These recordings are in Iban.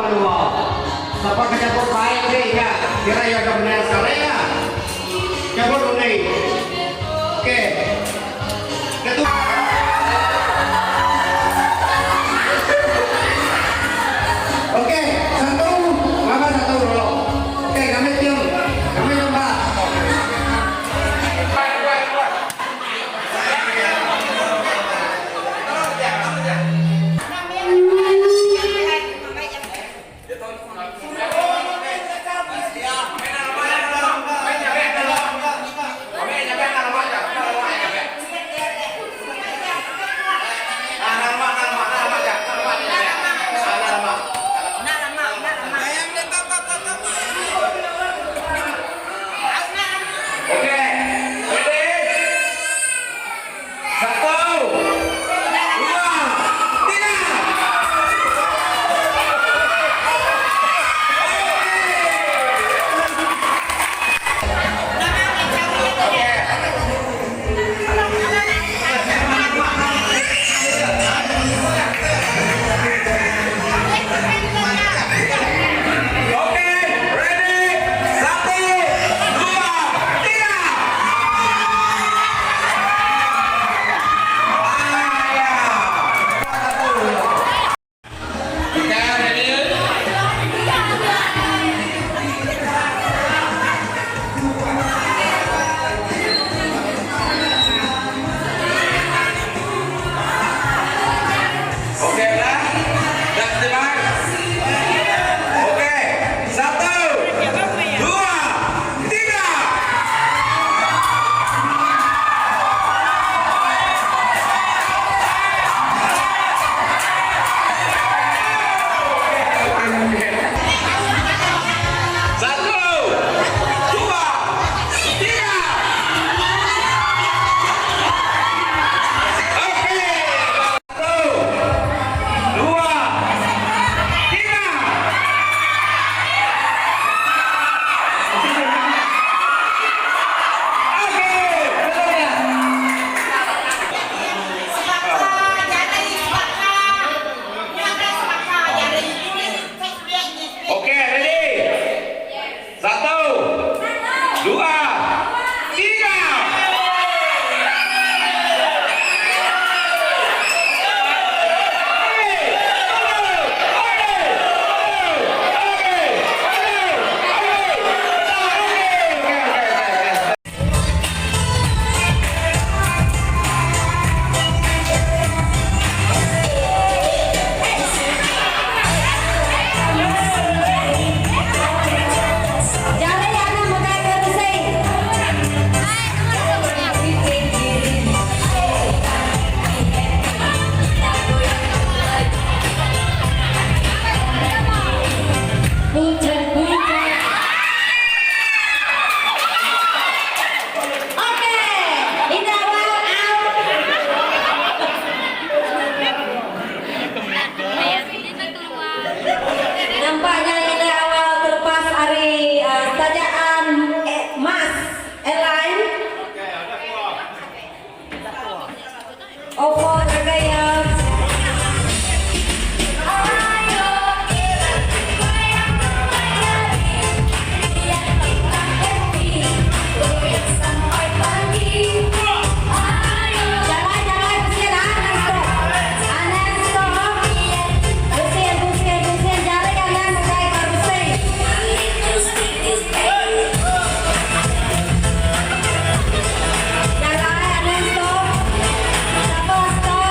menua. Sapa ke nyabut baik agi nya kira iya ga menang sekali nya. Nyabut undi. Okey. Ketu. Okey, satu laban satu dulu. Okey, kami tiung. Kami lumba. Okey, ready? Satu, dua, tiga. Okey, ready? Satu, dua, tiga. Okey, ready? Okey dah? Dah standby? Okey, satu, dua, tiga. Satu, dua, tiga. Okey. Satu, dua, tiga. Okey, betul ya? Okey, ready? Satu, dua, tiga. Okey. Jari anang megai kerusi. Puncak, puncak. Okey, Indra Awal out. Nampaknya Indra Awal terlepas hari tajaan Mas Airline. Ovo Nagaya. Ayo kita goyang biar kita happy, goyang sampai pagi. Ayo jalan jalan pusing ah, non stop. Ah, non stop. Pusing pusing pusing jari kanan megai kerusi. Jalan non stop. Siapa stop?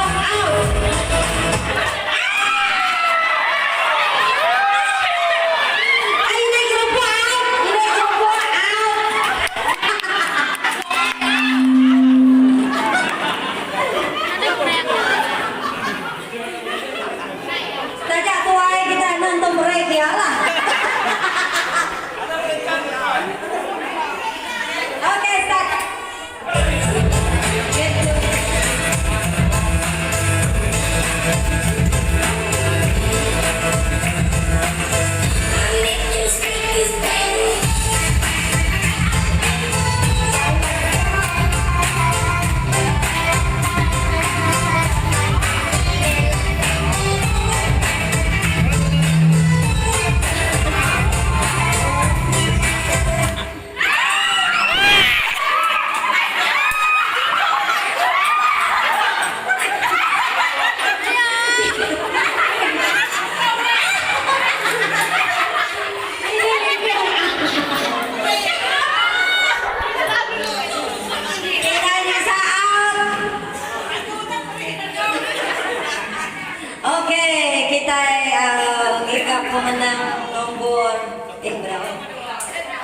pemenang nombor eh berapa?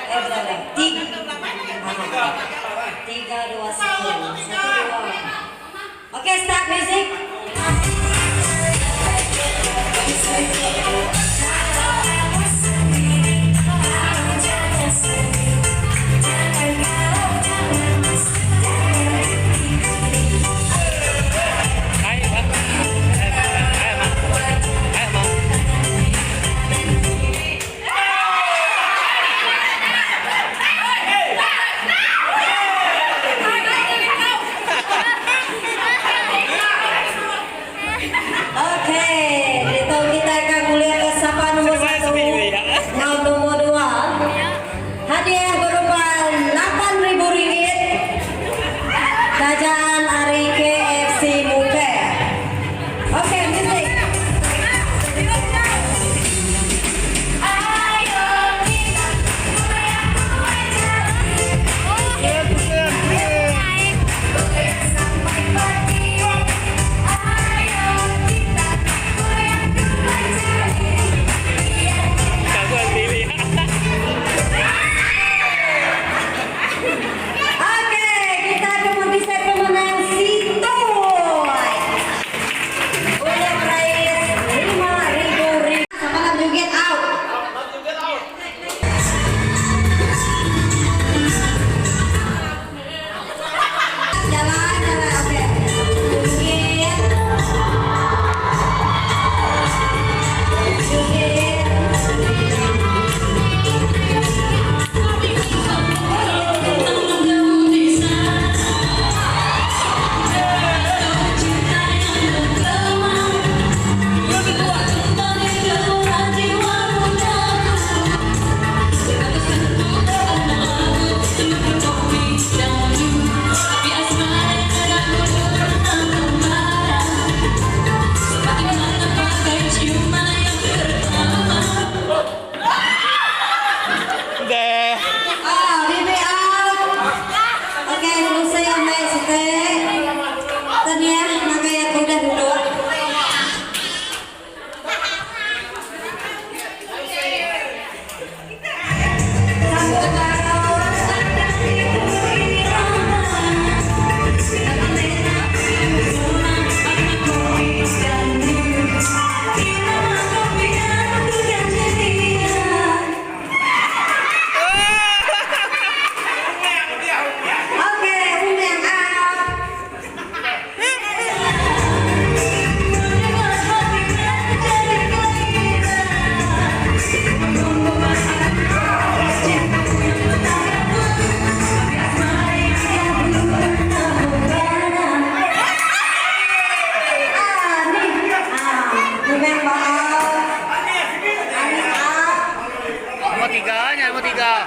Eh berapa? Tiga. Tiga dua satu. Satu dua. Okay, start music. Okay, ditu kitai ka ngulihka sapa nombor satu enggau nombor dua. Hadiah berupa RM8,000 tajaan ari KFC Mukeh. Okay, music. Okey, kita akan mengisi pemenang Sitoy. Boleh meraih RM5,000. Sama nak joget out. Jalan, jalan, okey. Joget. Joget. Ah, bibi out. Okey, selesai ambil sete. Tahniah, maka yang udah duduk. Sambut tahun. Okey, undang out. Ah, ni. Ah, remember out. Ani out. Nombor 3, nombor 3.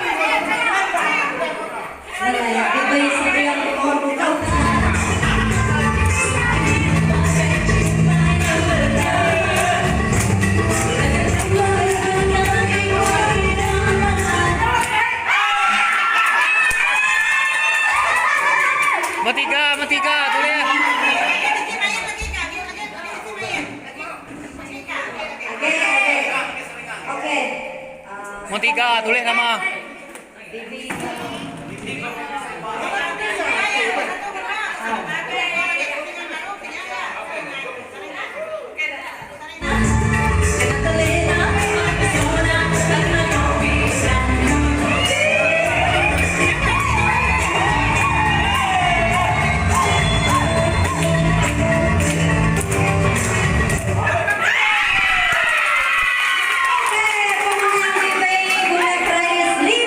Nah, diberi sepiak orang. Nombor 3, nombor 3, tulis. Okey, okey. Okey. Ah, Nombor 3, tulis nama. Bibi. Okey, pemenang diberi bullet prize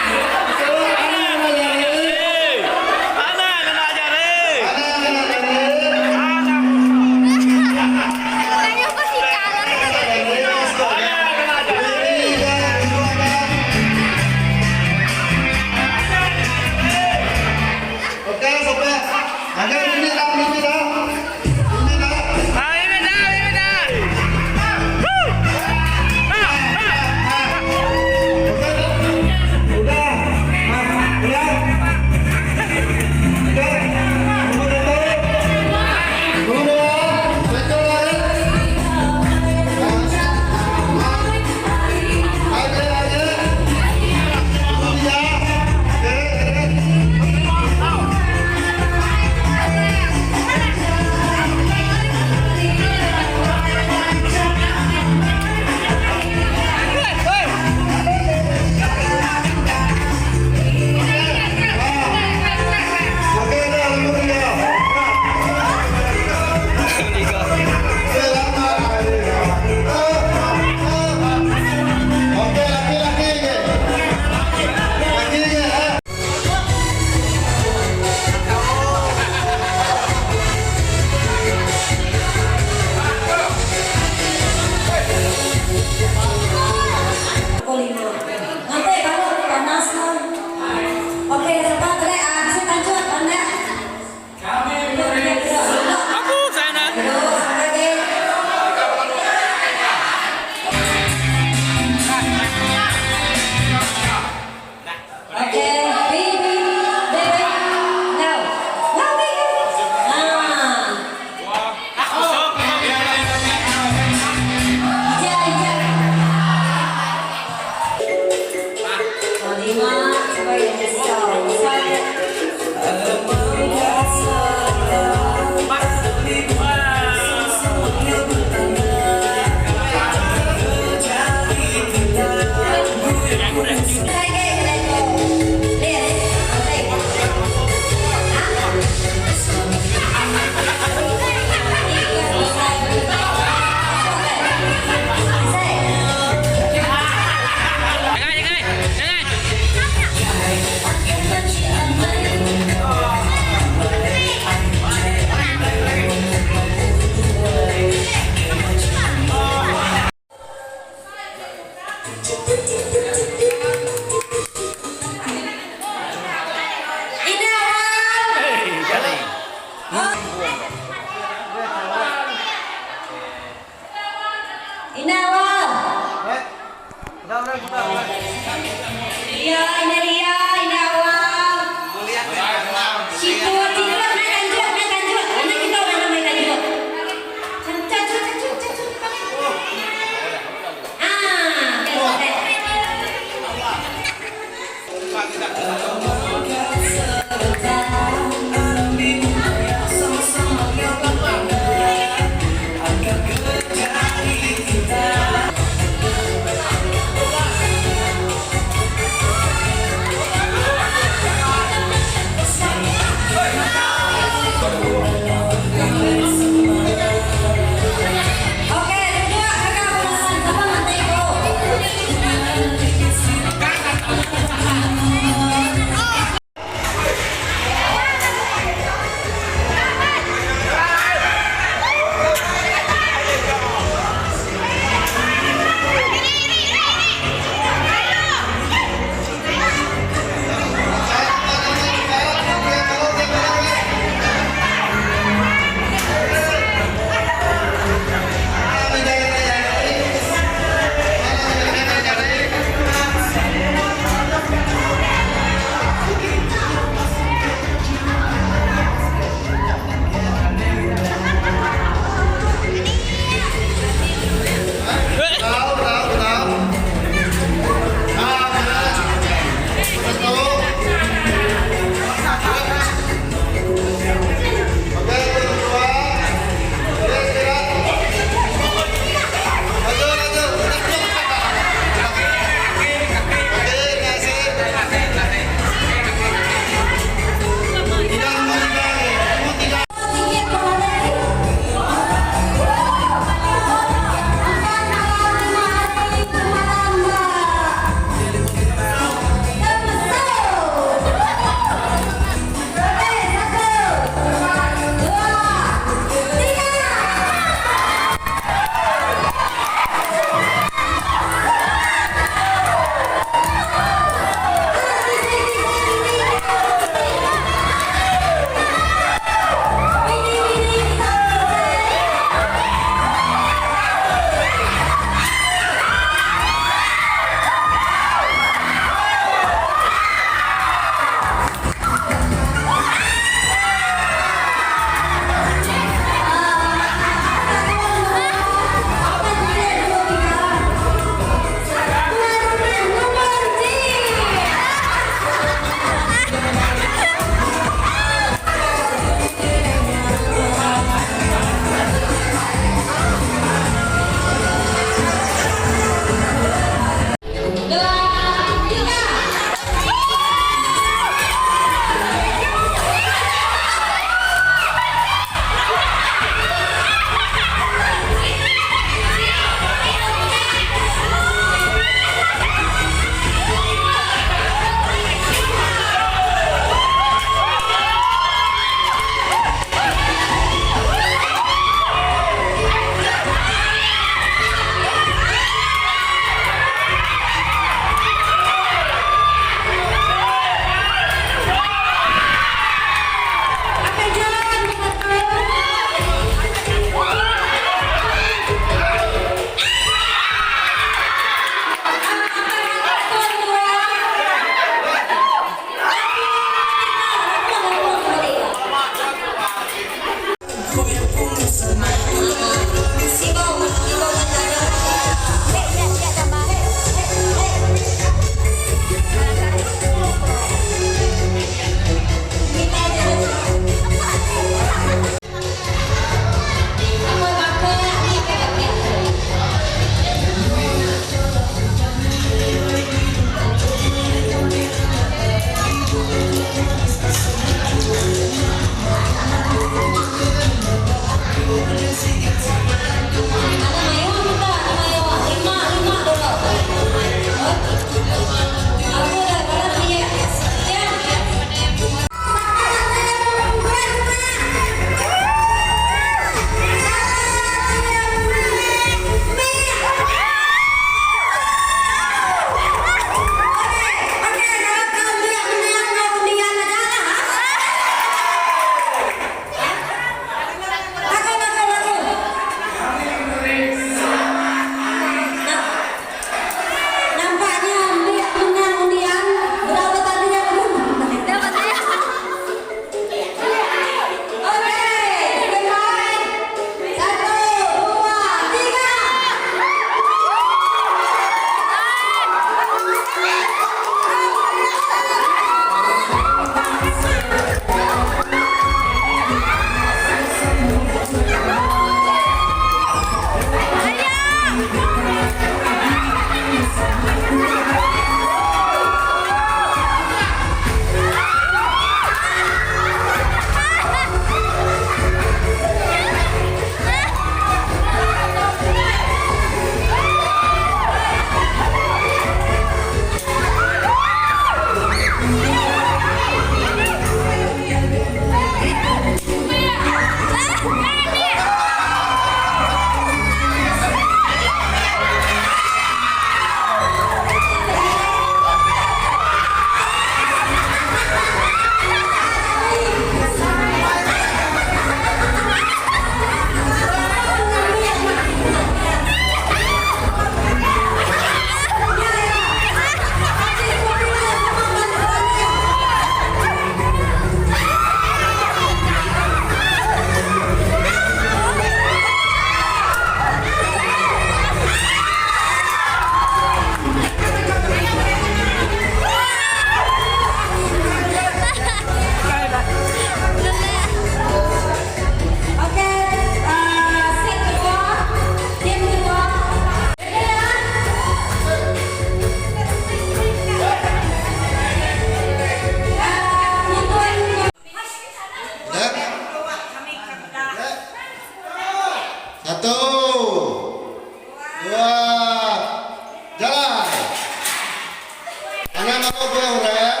Anang lalu buah orang.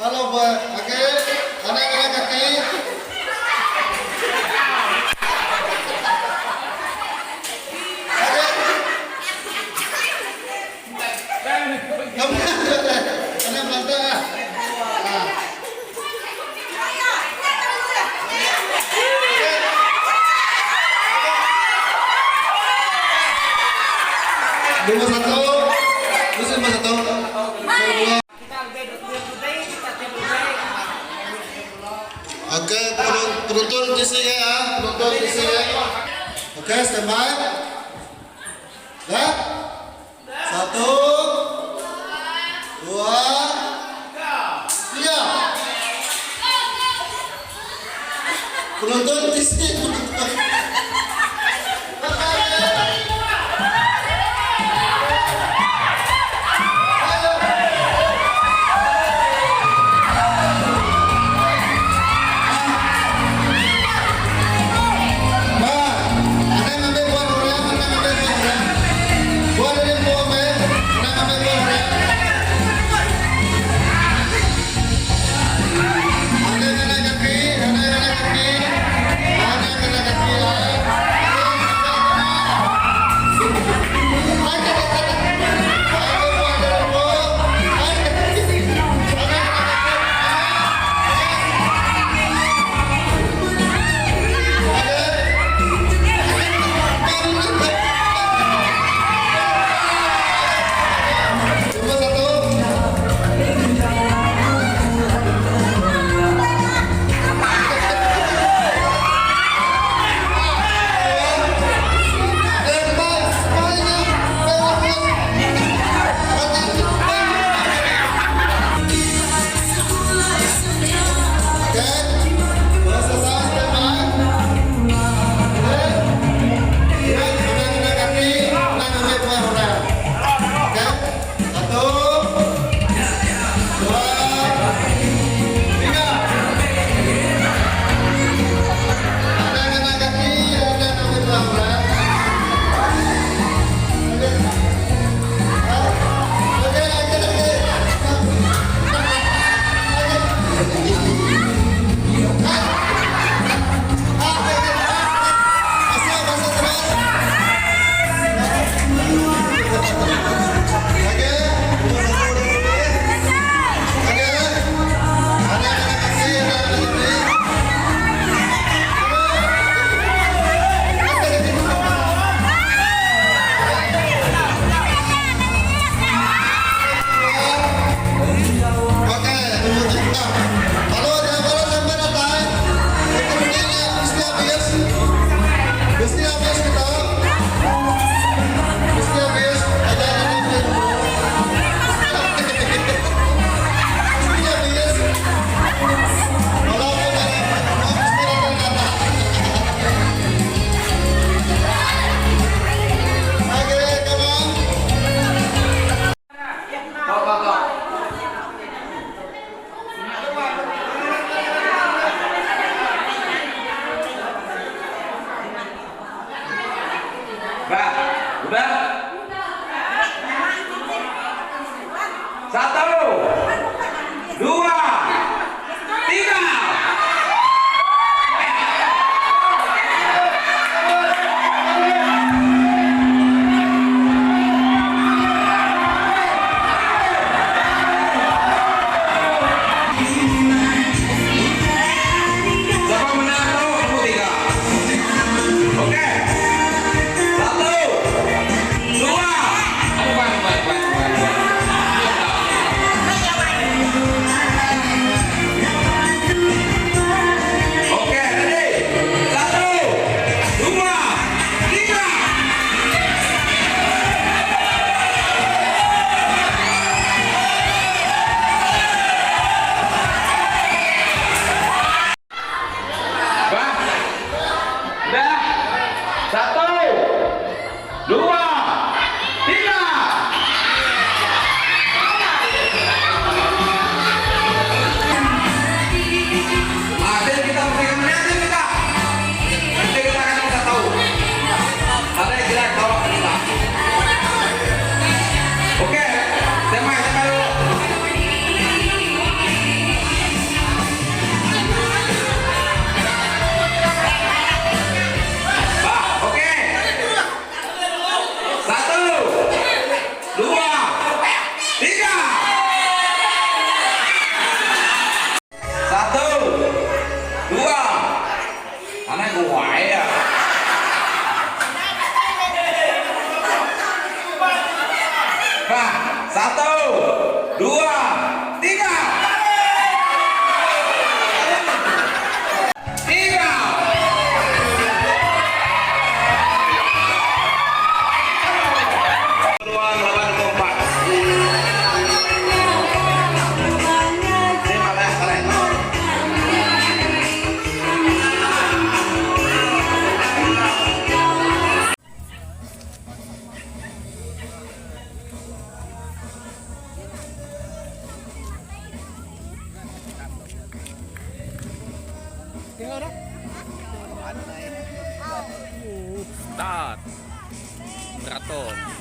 Lalu buah agi. Anang ngena kaki. Agi. Anang belanta ah. Ah. Lumur satu, terus lumur satu. Lumur dua. Okey, penonton di sini ya, penonton di sini. Okey, standby. Dah? Satu, dua, tiga. Penonton di sini, penonton. Ba, anang ngambil buah orang, anang ngambil buah orang. Buah dari buah ambil, anang ngambil buah orang. Anang kena kaki, anang kena kaki. Anang kena.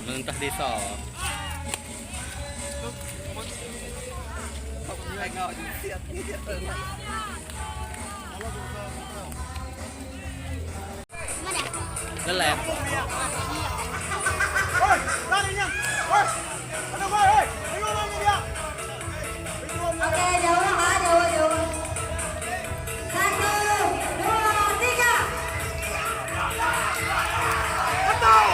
Rentas desa. Lelep. Okey, jauh ha, jauh jauh. Satu, dua, tiga. Okey.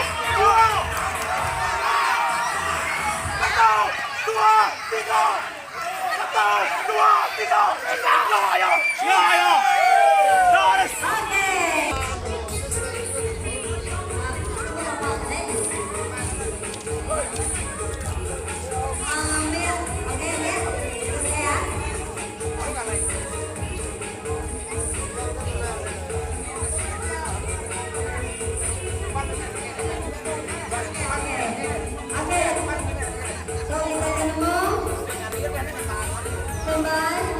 Ambil. Okey, ya. Terus ya. Okey. So kita ketemu. Kembali.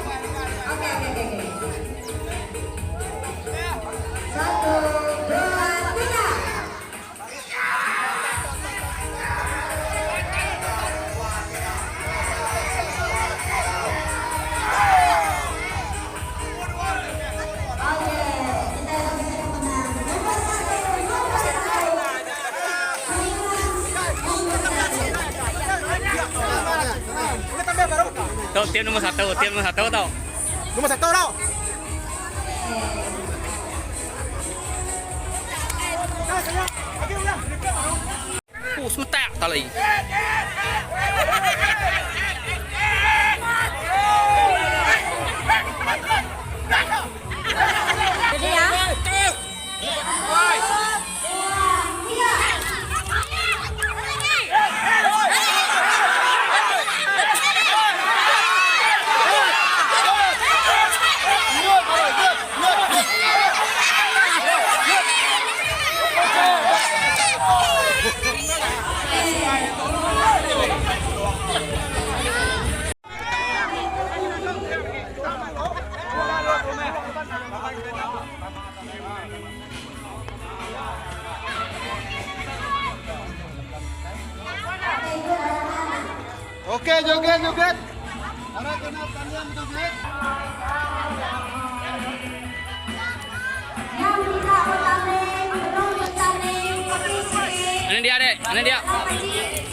Okey, okey, okey, okey. Satu, dua, tiga. Okey, kita bisa menang. Nomor satu, nomor satu. Nomor satu. Tok tim nombor satu, tim nombor satu tau. Nombor satu tau. Oh, semetak tali. Ready ya? Dua, tiga. Okey, joget, joget. Arah kena talian joget. Yang tidak bertanding, belum bertanding, pergi sini. Ini dia, dek. Ini dia. Pakcik.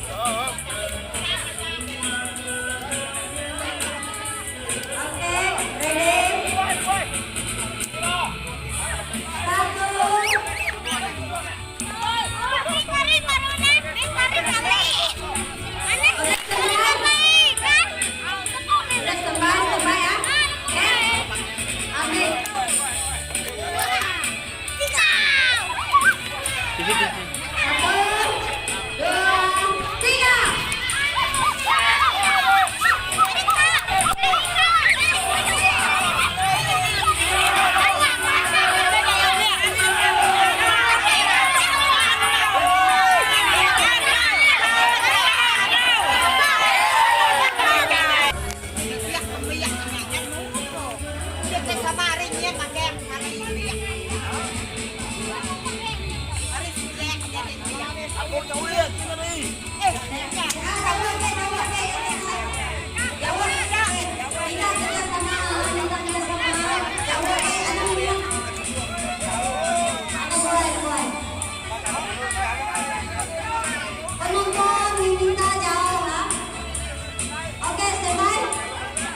Okey, ready? Satu. Sudah standby, standby ya. Oke. Ambil. Satu, dua, tiga. Penonton diminta jauh ha. Okey, standby.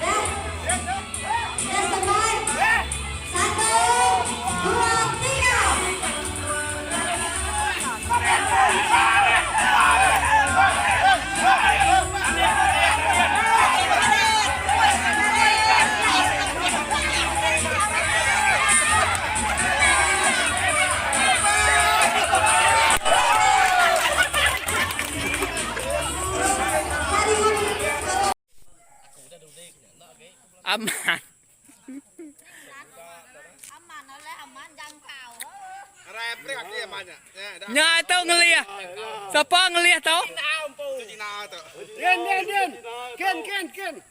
Dah. Dah standby. Satu, dua, tiga. Aman. Nya tu ngeliah. Siapa ngeliah tau? Ken, Ken, Ken. Ken, Ken, Ken.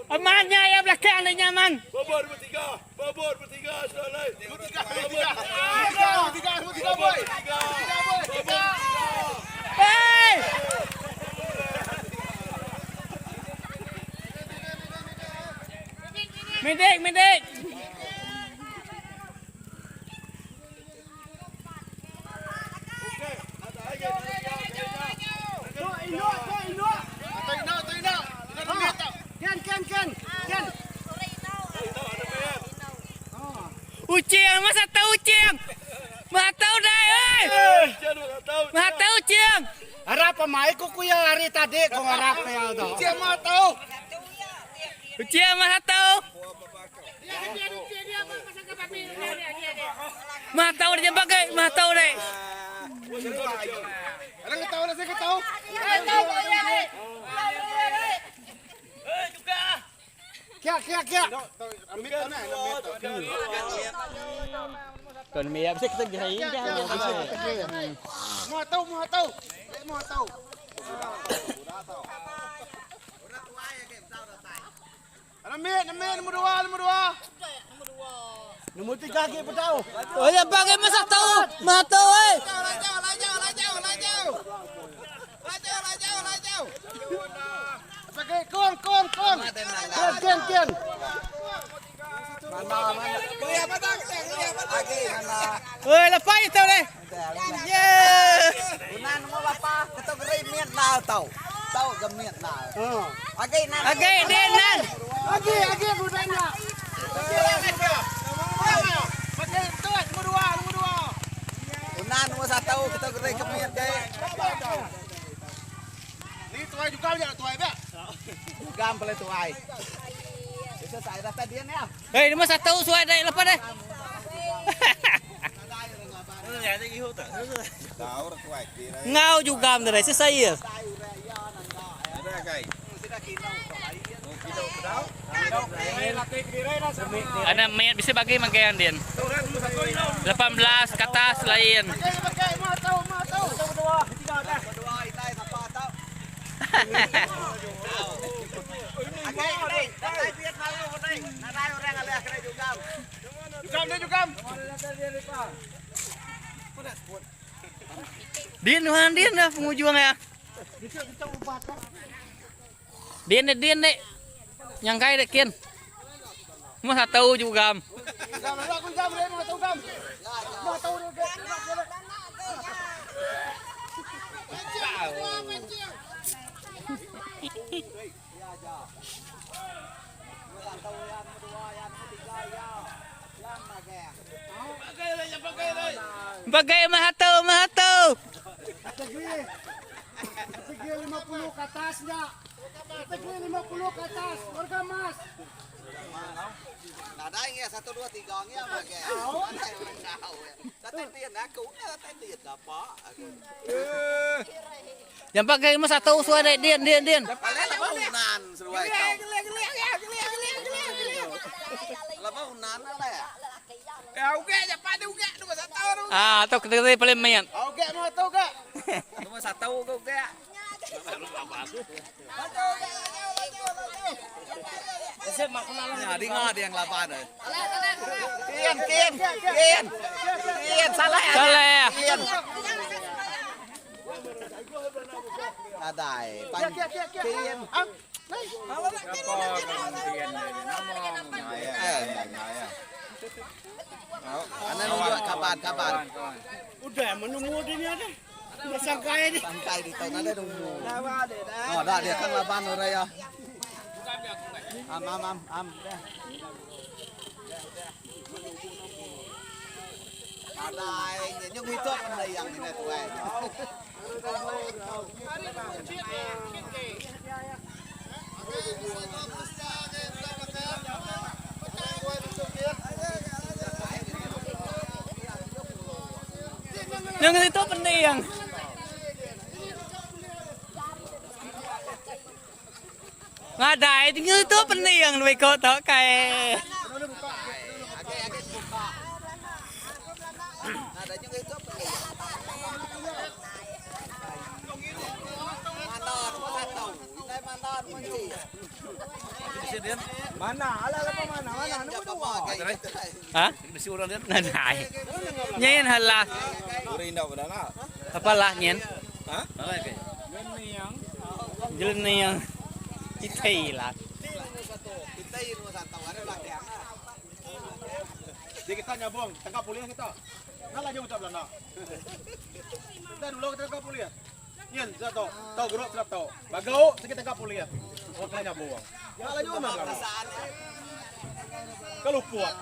Aman nya iya belakang nya nyaman. Hey! Mindik, mindik. Ucing, masa tahu ucing. Mata udah, oi. Mata ucing. Harap pemai ku kuya hari tadi ku ngarap ya tu. Ucing mah tahu. Ucing masa tahu. Mah tahu dia pakai, mah tahu deh. Ada tahu ada saya tahu. Kia kia kia. Kon miap sih kita jahin Mau tahu mau tahu. Mau tahu. Namit, namit, nombor dua, nombor dua. Nombor tiga lagi pedau. Oh ya pakai masa tahu, mah tahu eh. Lajau, lajau, lajau, lajau. Lajau, lajau, lajau. Pakai kong, kong, kong. Kian kian kian. Oi, lepas itu deh. Yeah. Unan mo bapa, keto gerai miat na tau. Tau ge miat na. Agai nan. Agai den nan. Lagi lagi budanya. Pakai tu, nombor dua, nombor dua. Unan mo sa tau keto gerai ke miat dai. Ni tuai juga ya, tuai be. Gam pele tuai. Bisa saya dah tadi ya. Hei, masa tahu suai deh, lepas deh. Ngau juga am deh, saya. Ana mayat bisa bagi mangkaian din. 18 ke atas lain. Pakai, pakai, mau tahu, mau tahu. Dua itai sapa tau. Agai dai, dai biat malu dai. Nadai orang alih kena juga. Jugam dia jugam. Din nuhan din lah pengujuang ya. Din deh din deh. Nyangkai deh kin. Masa tahu juga am. Jugam, ada aku jugam dia, mau tahu gam. Mau tahu dia. Bagai mah tahu mah tahu. Kategori kategori 50 ke atasnya. Kategori 50 ke atas. Warga mas. Nadai nghe 1 2 3 nghe mà kìa. Nadai orang tahu. Satu tian aku, satu tian apa. Yang pakai masa tahu suai deh din din din. Paling lepas unan seruai kau. Lepas unan lah ya. Ah, atau kategori paling mayat. Oke, mau tahu gak? Nombor satu kau ke? Nah, dia ngah dia yang laban eh. Kian, kian, kian, kian salah ya. Salah ya. Kian. Adai, pan. Kian. Eh, Ana nunjuk kabar kabar. Udah menunggu dia deh. Udah sangkai ni. Sangkai di tahun ada nunggu. Oh, dah dia kan laban orang ya. Am am am am. Adai, nyung itu kan yang ini tuh. Yang itu penting yang. Ngadai tinggal itu penting yang lebih kau tahu kai. Ha? Nadai. Nyin halah. Apa lah nyin? Ha? Jelening. Kitai lah. Jadi kita nyabung, tangkap polis kita. Nak laju ucap Belanda. Kita dulu kita tangkap polis. Nyen, sudah tahu. Tahu geruk sudah tahu. Bagau, kita tangkap polis. Orang kena nyabung. Ya laju mana kamu? Kalau puat.